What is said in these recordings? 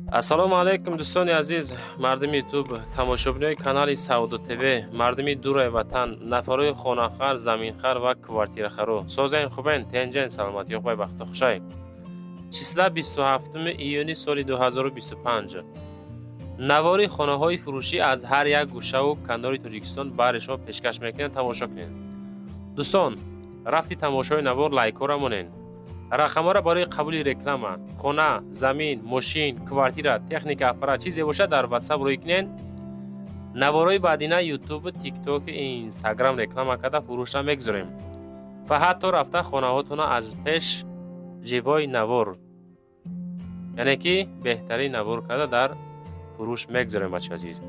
Ассалому алайкум, дӯстони азиз, мардуми Ютуб, тамошобинои канали Савдо ТВ, мардуми дураи ватан, нафарои хонахар, заминхар ва квартирахаро. Созен, хубен, тенҷен, саломат, ёқбай, бахту хушай. Числа 27 июни соли 2025. Навори хонаҳои фурӯшӣ аз ҳар як гӯшаву канори Тоҷикистон баҳри шумо пешкаш мекунем, тамошо кунед. Дӯстон, рафти тамошои навор лайкҳоро монед. Рақамҳоро барои қабули реклама, хона, замин, мошин, квартира, техника, аппарат, чизе бошад, дар Ватсап рӯй кунед. Наворҳои баъдина Ютуб, Тикток, Инстаграм реклама карда фурӯшта мегузорем ва ҳатто рафта хонаҳотона аз пеш живой навор, яъне ки беҳтарин навор карда дар фурӯш мегузорем. Бачаи азиз,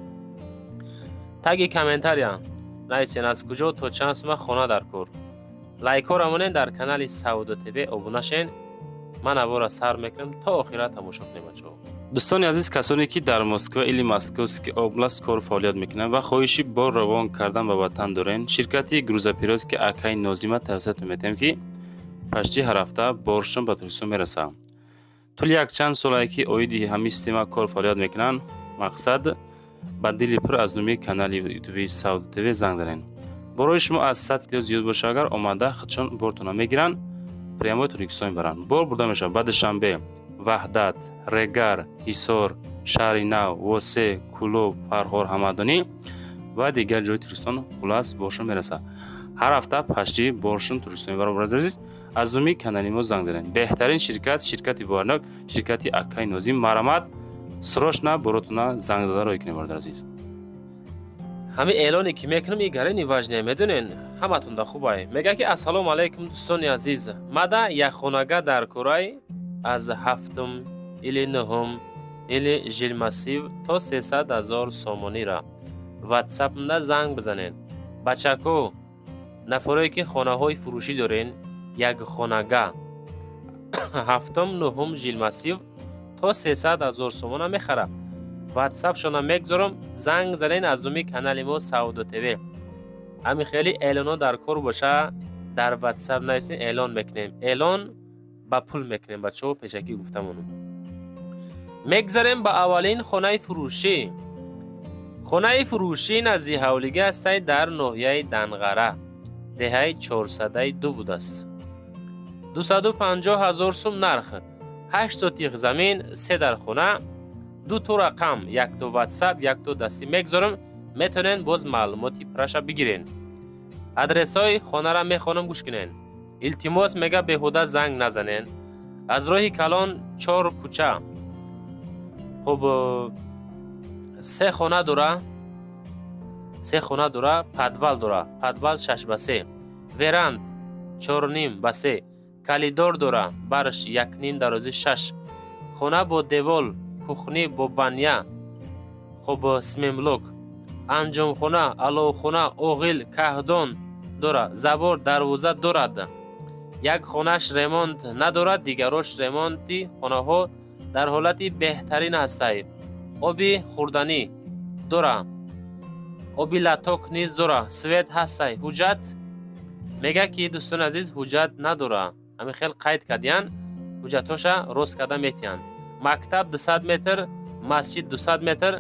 таги комментария нависен, аз куҷо, то чанд сума хона дар кор. Лайкҳоро монед, дар канали Савдо ТВ обуна шен. Ман навора сар мекунам, то охира тамошо кунем, бачаҳо. Дӯстони азиз, касоне ки дар Москва или Московский область кору фаъолият мекунанд ва хоҳиши бор равон кардан ба ватан дорен, ширкати грузоперевозки акаи Нозима тавсиятон метиҳем, ки почти ҳар ҳафта боршон ба Тоҷикистон мерасад. Тӯли якчанд солае ки оиди ҳамин система кор фаъолият мекунанд. Мақсад, ба дили пур аз номи канали Ютуби Савдо ТВ занг занед. Борои шумо аз 100 кило зиёд боша агар, омада худшон бортона мегиранд, прямой Тоҷикистон мебаранд. Бор бурда мешавад ба Душанбе, Ваҳдат, Регар, Ҳисор, Шаҳри Нав, Восе, Кӯлоб, Фархор, Ҳамадонӣ ва дигар ҷои Тоҷикистон. Хулас, боршон мерасад. Ҳар ҳафта почти боршон Тоҷикистон мебаранд. Бародари азиз, аз номи канали мо занг занед. Беҳтарин ширкат, ширкати боварнок, ширкати акаи Нозим. Марҳамат, срочно боротона занг зада рой кунед, бародари азиз. Ҳамин эълоне ки мекунам, и гарени важне, медонен, ҳаматонда хубай. Мега ки: «Ассалому алайкум, дӯстони азиз, мада якхонага дар курай аз ҳафтум или нуҳум или жилмассив то 300 000 сомонира. Ватсапмда занг бизанед.» Бачако, нафарое ки хонаҳои фурӯшӣ дорен, якхонага ҳафтум, нуҳум жилмассив то 300 000 сомона мехарад. Ватсапшона мегузорам, занг занен аз номи канали мо Савдо ТВ. Ҳамин хеле эълонҳо дар кор боша, дар Ватсап нависен, эълон мекунем, эълон ба пул мекунем. Бачаҳо, пешакӣ гуфтамонам. Мегзарем ба аввалин хонаи фурӯшӣ. Хонаи фурӯшӣ назди ҳавлига ҳастай, дар ноҳияи Данғара, деҳаи Чорсадаи ду будааст. 250 000 сум нарх, 8 сотих замин, се дар хона. Ду то рақам, якто Ватсап, якто дастӣ мегузорам, метавонед боз маълумоти пурраша бигирен. Адресҳои хонара мехонам, гӯш кунен. Илтимос, мега, беҳуда занг назанен. Аз роҳи калон чор кӯча. Хуб, се хона дора, се хона дора, подвал дора, подвал 6 ба 3, веранд 4,5 ба 3, коридор дора, барш 1,5, дарозӣ 6, хона бо девол, кухня бо баня, хуб, цементблок, анҷомхона, аловхона, оғил, каҳдон дора, забор, дарвоза дорад. Як хонаш ремонт надорад, дигарош ремонти хонаҳо дар ҳолати беҳтарин ҳастай. Оби хӯрданӣ дора, оби лоток низ дора, свет ҳастай. Ҳуҷҷат, мега ки, дӯстони азиз, ҳуҷҷат надора. Ҳамин хел қайд кардиян, ҳуҷҷатҳоша рост карда метиҳанд. Мактаб 200 метр, масҷид 200 метр,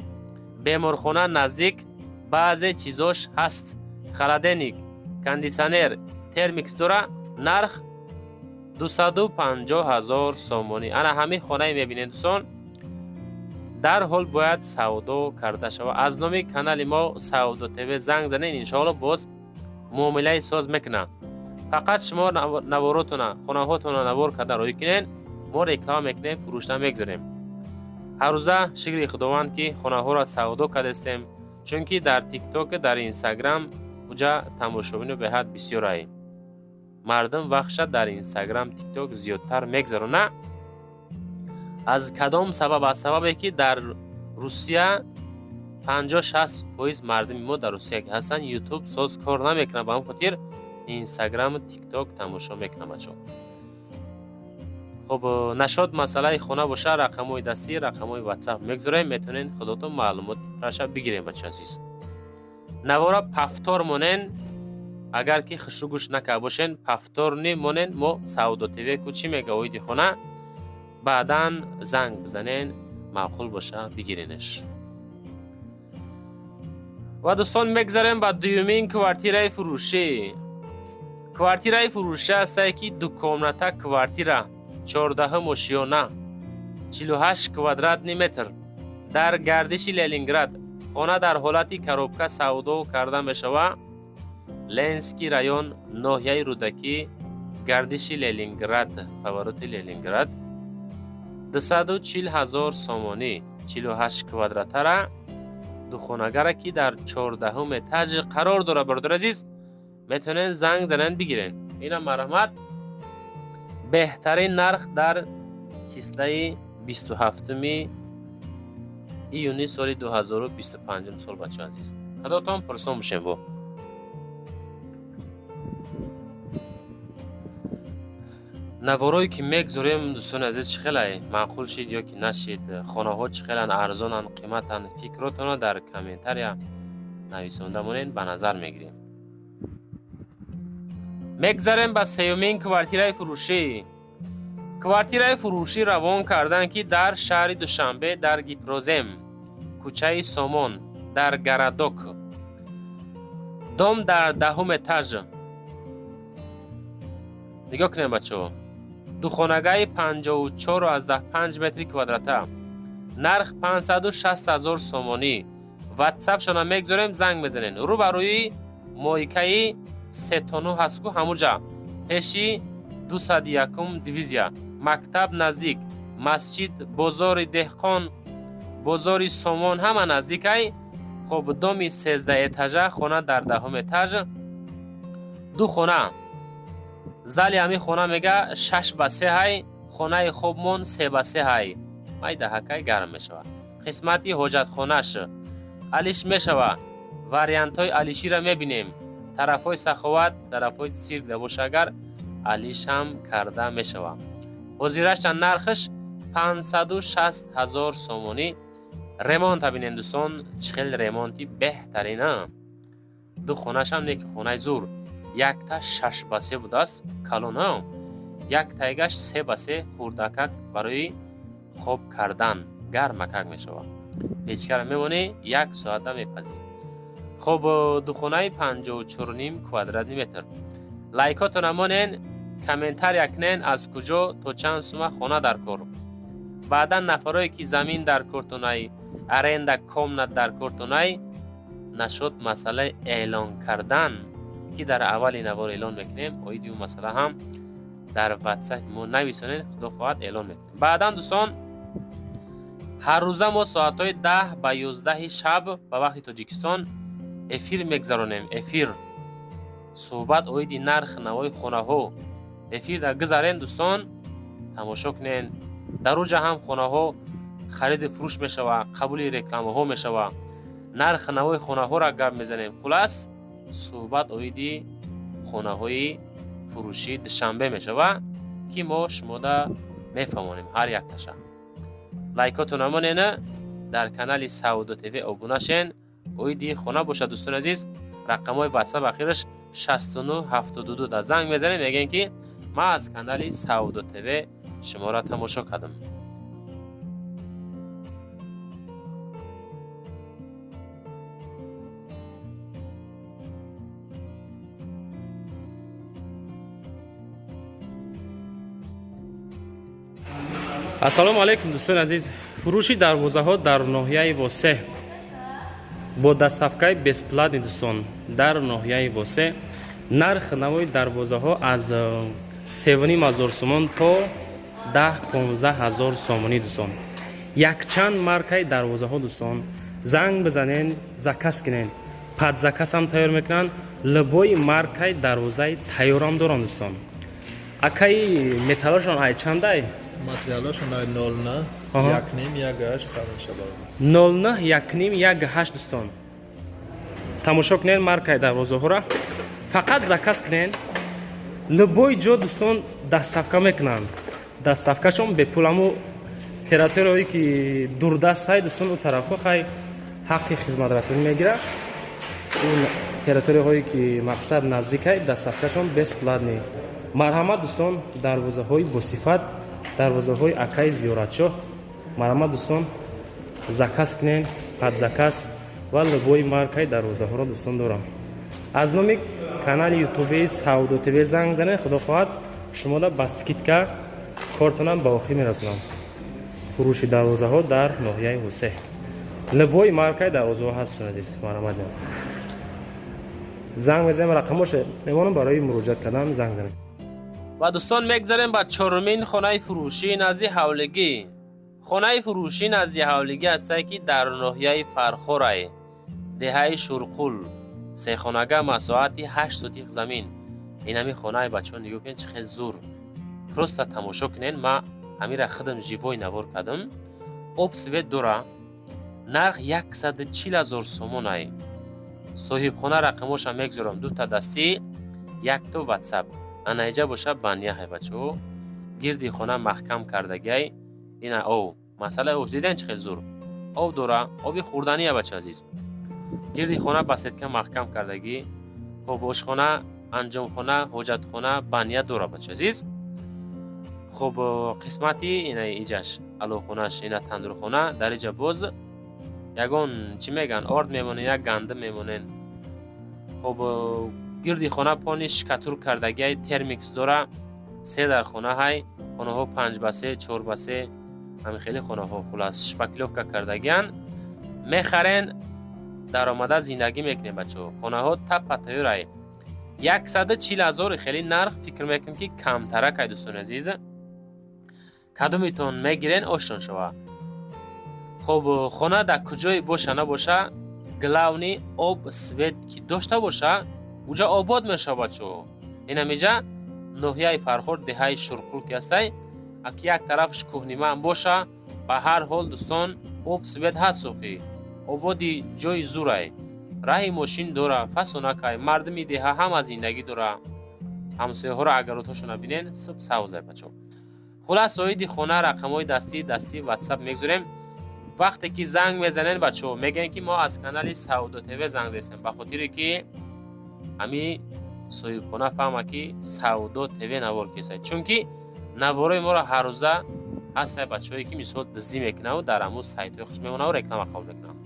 беморхона наздик. Баъзе чизош ҳаст: холодильник, кондитсионер, термикс дора. Нарх 250 ҳазор сомонӣ. Ана ҳамин хонае мебинед, дӯстон, дарҳол бояд савдо карда шавад. Аз номи канали мо Савдо ТВ занг занед, иншоалло, боз муомилаи соз мекунад. Фақат шумо наворотона, хонаҳотона навор карда роҳӣ кунед, мо реклама мекунем, фурӯшта мегузорем. Ҳаррӯза, шукри Худованд, ки хонаҳоро савдо кардастем, чунки дар Тикток, дар Инстаграм уҷа тамошобино беҳад бисёрай. Мардум вақтша дар Инстаграм, Тикток зиёдтар мегзарона. Аз кадом сабаб? Аз сабабе ки дар Русия 50-60% мардуми мо дар Русия ҳастанд, Ютуб соз кор намекунад, ба ҳамин хотир Инстаграму Тикток тамошо мекунанд бачаҳо. Хуб, нашод масъалаи хона боша, рақамҳои дастӣ, рақамҳои Ватсап мегузорем, метавонед худотон маълумоти пурраша бигирем. Бачаи азиз, навора повтор монен, агар ки хушрӯ гӯш накарда бошен, повторни монен. Мо Савдо ТВ ку чӣ мега оиди хона, баъдан занг бизанен. Маъқул боша, бигиренаш. Ва дӯстон, мегзарем ба дуюмин квартираи фурӯшӣ. Квартираи фурӯшӣ ҳастае, ки двухкомната квартира, 14-ум ошиёна, 48 квадратный метр, дар гардиши Ленинград. Хона дар ҳолати коробка савдо карда мешавад. Ленинский район, ноҳияи Рӯдакӣ, гардиши Ленинград, повороти Ленинград. 240 ҳазор сомонӣ, 48 квадратара, духонагара, ки дар 14-ум этаж қарор дорад. Бародари азиз, метавонед занг занед, бигирен. Инам марҳамат, беҳтарин нарх дар числаи 27-уми июни соли 2025 сол. Бачаҳо азиз, худотон пурсон бошем. Бо наворое ки мегзорем, дӯстони азиз, чӣ хелай, маъқул шид ё ки нашид? Хонаҳо чӣ хеланд, арзонанд, қиматанд? Фикротонро дар комментария нависонда монед, ба назар мегирем. Мегзарем ба сеюмин квартираи фурӯшӣ. Квартираи фурӯшӣ равон карданд, ки дар шаҳри Душанбе, дар Гипрозем, кӯчаи Сомон, дар Городок, дом дар 10-ум этаж. Нигоҳ кунем, бачаҳо, духонагаи 54,5 метри квадрата, нарх 560 ҳазор сомонӣ. Ватсапшона мегзорем, занг мезанед. Рӯ ба рӯи мойкаи сетону ҳастку, ҳамуҷа, пеши 201-ум дивизия, мактаб наздик, масҷид, бозори деҳқон, бозори Сомон ҳама наздикай. Хоб, доми 13 этажа, хона дар 10-ум этаж, ду хона. Зали ҳамин хона мега 6 ба 3 ҳай, хонаи хобмон 3 ба 3 ҳай, майдаҳакай гарм мешавад. Қисмати ҳоҷатхонаш алиш мешава, вариантҳои алиширо мебинем. Тарафҳои Саховат, тарафҳои цирк да боша, агар алиш ҳам карда мешавад. Ҳозираша нархаш 560 ҳазор сомонӣ. Ремонта бинем, дӯстон, чӣ хел ремонти беҳтарина. Ду хонашам не ки хонаи зур, якта 6 ба 3 будааст, калона, як тайгаш 3 ба 3, хурдакак, барои хоб кардан гармакак мешавад. Печкара мемонӣ, як соата мепазӣ. Хоб, духонаи 54,5 квадратный метр. Лайкотона монен, комментария кунен, аз куҷо, то чанд сума хона дар кор. Баъдан нафарое ки замин дар кортунай, аренда комнат дар кортунай, нашуд масъалаи эълон кардан, ки дар аввали навор эълон мекунем. Оиди ӯ масъала ҳам дар ватсап мо нависонед, худо хоҳад, эълон мекунем. Баъдан, дӯстон, ҳаррӯза мо соатҳои 10 ба 11 шаб ба вақти Тоҷикистон эфир мегзаронем. Эфир, суҳбат оиди нарх навои хонаҳо. Эфир дар гузарен, дӯстон, тамошо кунен. Дар уҷа ҳам хонаҳо хариду фурӯш мешавад, қабули рекламаҳо мешавад, нарх навои хонаҳоро гап мезанем. Хулас, суҳбат оиди хонаҳои фурӯшии Душанбе мешавад, ки мо шумода мефаҳмонем ҳар якташа. Лайкотон намонена, дар канали Савдо ТВ обуна шен. Оиди хона бошад, дӯстони азиз, рақамҳои ватсап ахираш 6972 да занг мезанем, мегӯем, ки ман аз канали Савдо ТВ шуморо тамошо кардам. Ассалому алайкум, дӯстони азиз. Фурӯши дарвозаҳо дар ноҳияи Восеҳ бо доставкаи бесплатный. Дӯстон, дар ноҳияи Восеҳ нарх навои дарвозаҳо аз 3,5 ҳазор сомон то 10-15 ҳазор сомонӣ. Дӯстон, якчанд маркаи дарвозаҳо. Дӯстон, занг бизанен, заказ кунен, под заказам тайёр мекунанд. Любой маркаи дарвозаи тайёрам доранд. Дӯстон, акаи, металлошон ай чандай? Материалашон ай 09, 1,5, 1,8 сар мешавад. 09, 1,5, 1,8. Дӯстон, тамошо кунен маркаи дарвозаҳоро, фақат заказ кунен. Любой ҷо, дӯстон, доставка мекунанд, доставкашон бепуламу. Территорияое ки дурдастай, дӯстон, у тарафҳо хай ҳаққи хизматрасонӣ мегирад. Ин территорияҳое ки мақсад наздикай, доставкашон бесплатный. Марҳамат, дӯстон, дарвозаҳои босифат, дарвозаҳои акаи Зиёратшоҳ. Марҳамат, дӯстон, заказ кунен, под заказ ва любой маркаи дарвозаҳоро, дӯстон, дорам. Аз номи канали ютуби Савдо ТВ занг занед, худо хоҳад, шумода ба скидка кортонам ба охир мерасонам. Фурӯши дарвозаҳо дар ноҳияи Ҳусе, любой маркаи дарвозаҳо ҳаст, азиз. Марҳамат, занг мезанем, рақамоша мемонам, барои муроҷиат кардан занг занем. Ва, дӯстон, мегзарем ба чорумин хонаи фурӯшӣ назди ҳавлигӣ. Хонаи фурӯшӣ назди ҳавлигӣ ҳастае, ки дар ноҳияи Фархорай, деҳаи Шурқул, сехонага, масоҳати 8 сотих замин. Инами хонаи, бачаҳо, нигоҳ кунед, чӣ хел зур. Просто тамошо кунед, ма ҳамира худам живой навор кардам. Об, свет дора, нарх 140 000 сомонай. Соҳибхона рақамоша мегзорам: дута дастӣ, якто ватсап. Анаиҷа боша баняҳай, бачаҳо, гирди хона маҳкам кардагиай. Ина ов, масъалаи ов диден, чӣ хел зур ов дора, оби хӯрдания, бача азиз. Гирди хона ба сетка маҳкам кардагӣ. Хоб, ошхона, анҷомхона, ҳоҷатхона, баня дора, бача азиз. Хоб, қисмати ина иҷаш аловхонаш, ина тандурхона. Дар иҷа боз ягон чӣ меган, орд мемонен, як гандум мемонен. Хоб, гирди хона пони штукатур кардагиай, термикс дора, се дар хона ҳай. Хонаҳо 5 ба 3, 4 ба 3, ҳамин хеле хонаҳо. Хулас, шпаклёвка кардагиан. Мехарен, даромада зиндагӣ мекунем, бачаҳо. Хонаҳо таппа тайёрай. 140 000 хеле нарх фикр мекунем, ки камтаракай, дӯстони азиз. Кадомитон мегирен, ошон шава. Хоб, хона дар куҷое боша набоша, главный об, свет ки дошта боша, уҷа обод мешава, бачаҳо. Инамиҷа ноҳияи Фархор, деҳаи Шурқул ки ҳастай, аки як тарафш кӯҳнимаам боша, ба ҳар ҳол, дӯстон, об, свет ҳаст. Сохи ободи ҷои зурай, раҳи мошин дора, фасонакай, мардуми деҳа ҳама зиндагӣ дора. Ҳамсояҳоро агаротҳошона бинен, суб савзай, бачаҳо. Хулас, оиди хона рақамҳои дастӣ, ватсап мегузорем. Вақте ки занг мезанен, бачаҳо, мегӯянд, ки мо аз канали Савдо ТВ занг застем, ба хотире ки ҳами соҳибхона фаҳма, ки Савдо ТВ навор кесад, чунки наворои моро ҳаррӯза ҳастае, бачаҳое ки мисол дуздӣ мекунаву дар ҳамун сайтҳои хуш мемонаву реклама қабул мекунанд.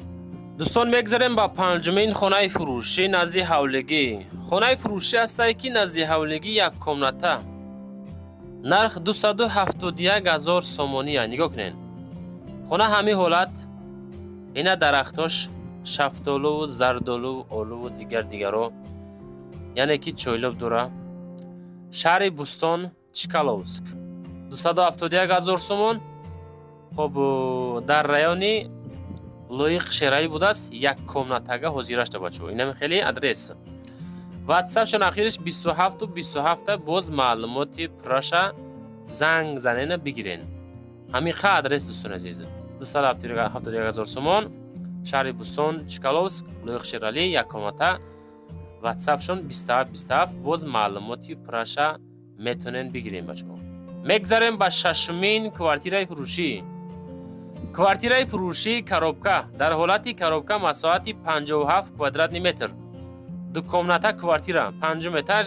Дӯстон, мегзарем ба панҷумин хонаи фурӯшӣ назди ҳавлигӣ. Хонаи фурӯшӣ ҳастае, ки назди ҳавлигӣ, як комната, нарх 271 000 сомония. Нигоҳ кунед, хона ҳамин ҳолат. Ина дарахтош, шафтолуву зардолуву олуву дигар дигаро, яъне ки чойлоб дора. Шаҳри Бӯстон, Чкаловск, 271 000 сомон. Хоб, дар райони Лоиқ Шералӣ будааст, як комнатага ҳозирашта, бачаҳо. Инами хеле адрес. Ватсапшон ахириш 27-27. Боз маълумоти пурраша занг занена бигирен. Ҳамиқа адрес, дӯстони азиз: 271 000 сомон, шаҳри Бӯстон, Чкаловск, Лоиқ Шералӣ, як комната. Ватсапшон 27 27. Боз маълумоти пурраша метонен бигирем, бачаҳо. Мегзарем ба шашумин квартираи фурӯшӣ. Квартираи фурӯшӣ коробка, дар ҳолати коробка, масоҳати 57 квадратный метр, дукомната квартира, панҷум этаж,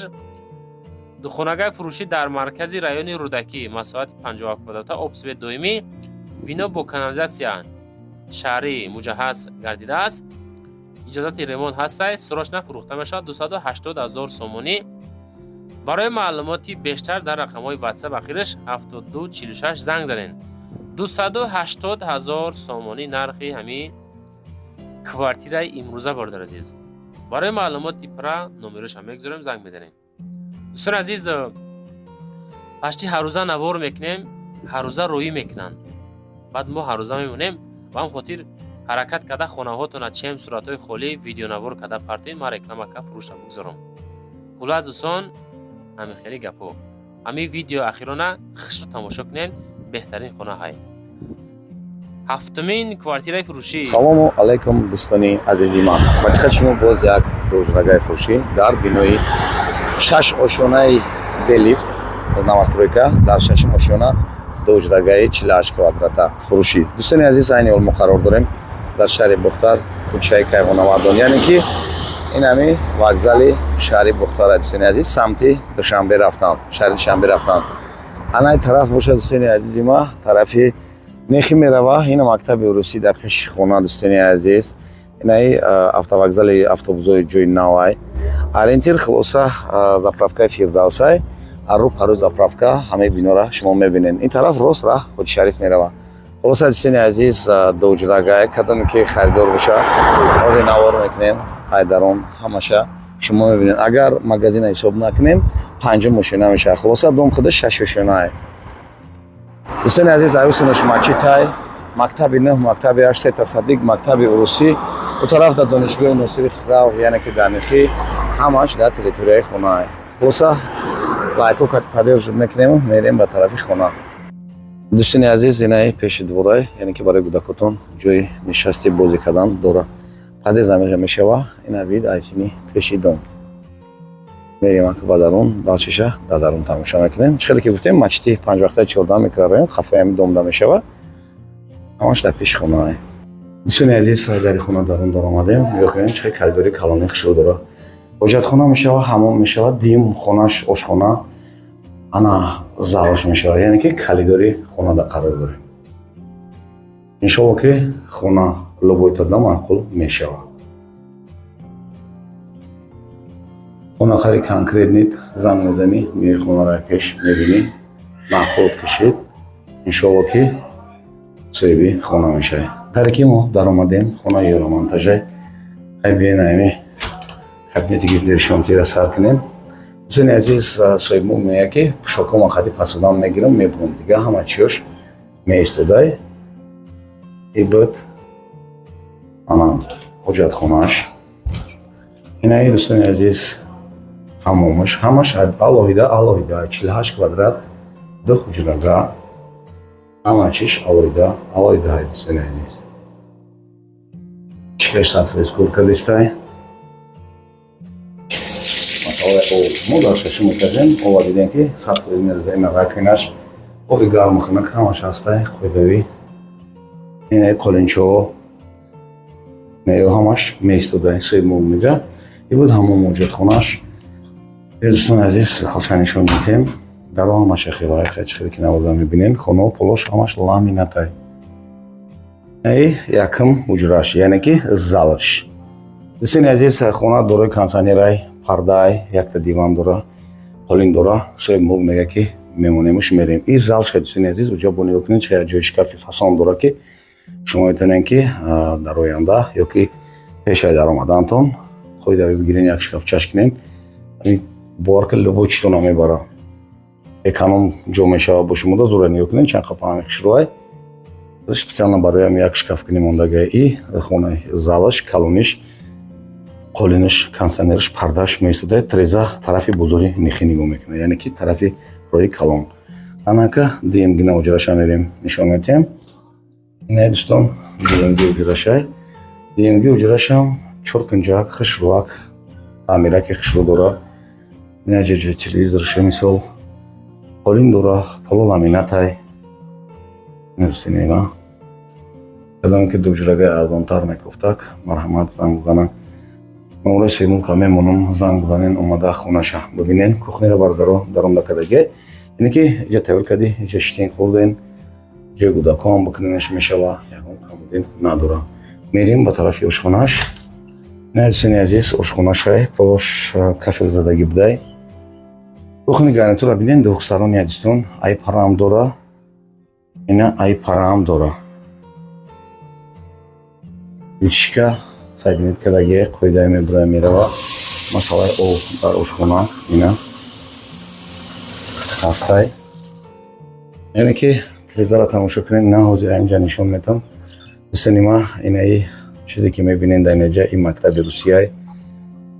духонагаи фурӯшӣ дар маркази райони Рӯдакӣ, масоҳати 57 квадрата, об, свет доимӣ, бино бо канализатсия шаҳрӣ муҷаҳҳаз гардидааст, иҷозати ремонт ҳастай, срочно фурӯхта мешавад, 280 ҳазор сомонӣ. Барои маълумоти бештар дар рақамҳои ватсап ахираш 7246 занг занед. 280 ҳазор сомонӣ нархи ҳамин квартираи имрӯза, бародар азиз. Барои маълумоти пурра номероша мегузорем, занг мезанем. Дӯстони азиз, пашти ҳаррӯза навор мекунем, ҳаррӯза роҳӣ мекунанд, баъд мо ҳаррӯза мемонем. Ба ҳам хотир ҳаракат карда хонаҳотона чем суратҳои холӣ видеонавор карда партоед, ман реклама ка фурӯша бигзорам. Хулас, дӯстон, ҳамин хеле гапҳо. Ҳамин видео ахирона хушро тамошо кунед, беҳтарин хона ҳай. Ҳафтумин квартираи фурӯшӣ. Салому алайкум, дӯстони азизи ман. Ба диққати шумо боз як дуҳуҷрагаи фурӯшӣ дар бинои шаш ошёнаи бе лифт, новостройка, дар шашум ошёна, дуҳуҷрагаи 48 квадрата фурӯшӣ. Дӯстони азиз, айни ҳол мо қарор дорем дар шаҳри Бохтар, кӯчаи Кайҳонавардон, яъне ки ин ҳами вокзали шаҳри Бохтар. Дӯстони азиз, самти Душанбе рафтан, шаҳри Душанбе рафтан, анаи тараф бошад, дӯстони азизи ма, тарафи Нехи мерава, ина мактаби русӣ дар пеши хона, дӯстони азиз. Инаи автовокзали автобусҳои ҷои навай. Ориентир, хулоса, заправкаи Фирдавсай. Аррӯ парӯи заправка ҳамаи бинора шумо мебинед. Ин тараф рост раҳ Ҳоҷи Шариф мерава. Хулоса, дӯстони азиз, дуҳуҷрагай, кадоме ки харидор боша, ҳозир навор мекунем, айдарон ҳамаша шумо мебинед. Агар магазина ҳисоб накунем, панҷум ошёна мешавад. Хулоса, дом худаш шаш ошёнае. Дӯстони азиз, аюсунаш мачитай, мактаби нӯҳ, мактаби ҳашт, сета садик, мактаби урусӣ, у тараф дар донишгоҳи Носири Хисрав, яъне ки дар Нихӣ, ҳамаш дар территорияи хонаае. Хулоса, лайко кати поддержку мекунем, мерем ба тарафи хона. Дӯстони азиз, инаи пеши дворай, яъне ки барои кӯдакотон ҷои нишасти бозӣ кардан дора. Подъезд намеҷа мешава, ина вид айсини пеши дом. Мерем ака ба дарун, дальшеша дар дарун тамошо мекунем. Чӣ хеле ки гуфтем, мачити панҷвақтаи 14 микрорайон хафои ҳами домда мешава. Ҳамаш дар пеши хонаае. Дӯстони азиз, дари хона дарун даромадем. Нигоҳ кунем, чӣ хел коридори калони хушрӯ дора. Ҳоҷатхона мешава, ҳамом мешава, дим хонаш, ошхона, ана залш мешава, яъне ки коридори хонада қарор дорем. Иншолло, ки хона любойтода маъқул мешава. Хона хари конкретный занг мезанӣ, меои хонаро пеш мебинӣ, маъқулот кашид, иншолло, ки соҳиби хона мешавӣ. Таре ки мо даромадем, хона евромонтажай. Ай биён, ами кабинети гирдеришонтира сар кунем. Дӯстони азиз, соҳибмулк мегӯяд, ки пӯшокҳома хади пасодам мегирам, мебурам, дига ҳама чиёш меистодай. Ибд ана ҳоҷатхонааш. Инаи, дӯстони азиз, ҳамомаш, ҳамаш алоҳида алоҳида, 48 квадрат, ду ҳуҷрага, ҳама чиш алоҳида алоҳида. Дӯстони азиз, чикаш 100% кор кардистай. Масъалаи об мо дар шашум этажем, ова дидем, ки 100% мереза. Ина раковинаш, оби гарму хунук ҳамаш ҳастай, қоидавӣ. Инаи қолинчоҳо меё, ҳамаш меистода, соҳибмулк мега. И буд ҳамон ҳоҷатхонааш. Дӯстони азиз, халша нишон медиҳем. Даро ҳамаша хелай хеле ки навода мебинем, хонао полош ҳамаш ламинатай. Эй якм ҳуҷраш, яъне ки залаш. Дӯстони азиз, хона дорои кондитсионерай, пардаай, якта диван дора, қолин дора. Соҳибмулк мега, ки мемонемуш, мерем. И залша, дӯстони азиз, уҷа бо нигоҳ кунед, чӣ ҷои шкафи фасон дора, ки шумо метавонед, ки дар оянда ё ки пешаи даромадантон қоидави бигирен, як шкафчаш кунен. Бовар ки любой читона мебара, эконом ҷо мешава бо шумо да зура. Нигоҳ кунед, чанд қапа ҳами хушрӯай, специально барои ҳами як шкаф кунӣ мондага. И хонаи залаш калониш, қолинаш, кондитсионераш, пардааш меистода, треза тарафи бозори Нихӣ нигоҳ мекунад, яъне ки тарафи роҳи калон. Анака дуюмгина ҳуҷраша мерем, нишон медиҳем. Ина, дӯстон, дуюмги ҳуҷрашай. Дуюмги ҳуҷрашам чоркунҷак, хушрӯак, таъмираки хушрӯ дора. Ина ҷои телевизорша, мисол, қолин дора, поло ламинатай. Дӯстони ина, кадоме ки дуҳуҷрагаи арзонтар мекуфтак, марҳамат, занг бизананд. Номрои соҳибмулка мемонам, занг бизанен, омада хонаша бибинен. Кухнеро, бародаро, даромда кадаге, ине ки иҷа тайёр кардӣ, иҷа шитен, хӯрден, ҷои кӯдакҳоам бикуненаш мешава, ягон камбудин надора. Мерем ба тарафи ошхонааш. На, дӯстони азиз, ошхонашай, полош кафел задагӣ будай. Кухни гарнитура бинен, двухсторонняя, дӯстон, ай параам дора, ина ай параам дора. Вытяжка соединить кардагӣ, қоидаи мебурая, мерава. Масъалаи об дар ошхона ина ҳастай, яъне ки трезара тамошо кунед. Ина ҳозир инҷа нишон метам, дӯстони ма. Инаи чизе ки мебинед дар инаҷа, ин мактаби русияй,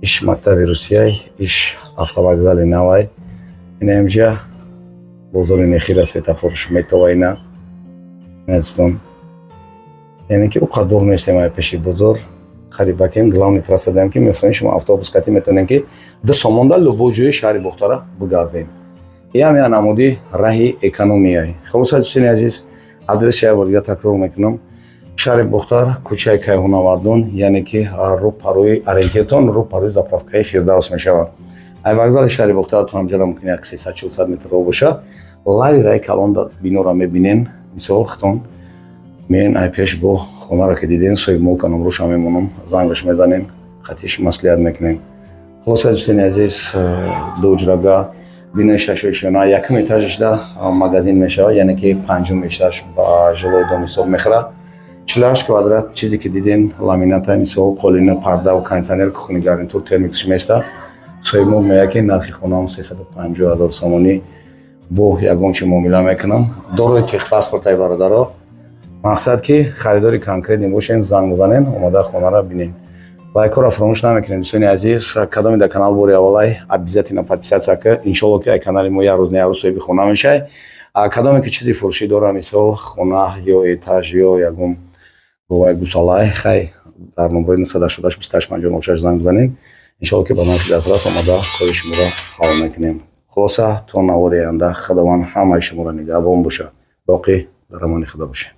иш мактаби русияй, иш автовокзали навай. Ина инҷа бозори Нехира, светофорш метова. Ина, дӯстон, яъне ки ӯ қадр нестем ай пеши бозор, қарибакем главный трасса даем, ки мефаҳмед, шумо автобус кати метавонем, ки 2 сомонда любой ҷои шаҳри Бохтара бигардем. Иам як намуди раҳи экономияй. Хулоса, дӯстони азиз, адреса як бор дига такрор мекунам: шаҳри Бохтар, кӯчаи Кайҳонавардон, яъне ки рӯ парои ориентиртон рӯ парои заправкаи Фирдавс мешавад. Ай вокзали шаҳри Бохтар то ҳамҷара мумкин як 300-400 метр роҳ боша. Лави раи калон биноро мебинем, мисол, хитон. Меен ай пеш бо хонаро ки дидем, соҳибмолка номроша мемонам, зангаш мезанем, хатиш маслиҳат мекунем. Хулоса, дӯстони азиз, дуҳуҷрага, бинои шашошёна, якум этажашда магазин мешавад, яъне ки панҷум этаж ба жилой дом ҳисоб мехӯрад. 48 квадрат. Чизе ки дидем, ламината, мисол, қолина, пардаву кондиционер, кухонный гарнитур, термиксш места. Соҳибмолк мегӯяд, ки нархи хонаам 350 ҳазор сомонӣ, бо ягон чи муомила мекунам. Дорои техпаспорт ай, бародаро. Мақсад ки харидори конкретный бошен, занг бизанен, омода хонара бинем. Лайкҳоро фаромӯш намекунем, дӯстони азиз. Кадоме дар канал бори аввалай, обязательно подписаться ка. Иншолло, ки ай канали мо як рӯз не як рӯз соҳиби хона мешай. Кадоме ки чизи фурӯшӣ дора, мисол, хона ё этаж ё ягон говай, гусалай, хай, дар номрои 988 28 56 занг бизанем. Иншолло, ки ба нархи дастрас омада кори шуморо ҳал мекунем. Хулоса, то навори оянда Худованд ҳамаи шуморо нигаҳбон боша. Боқӣ дар амони Худо бошед.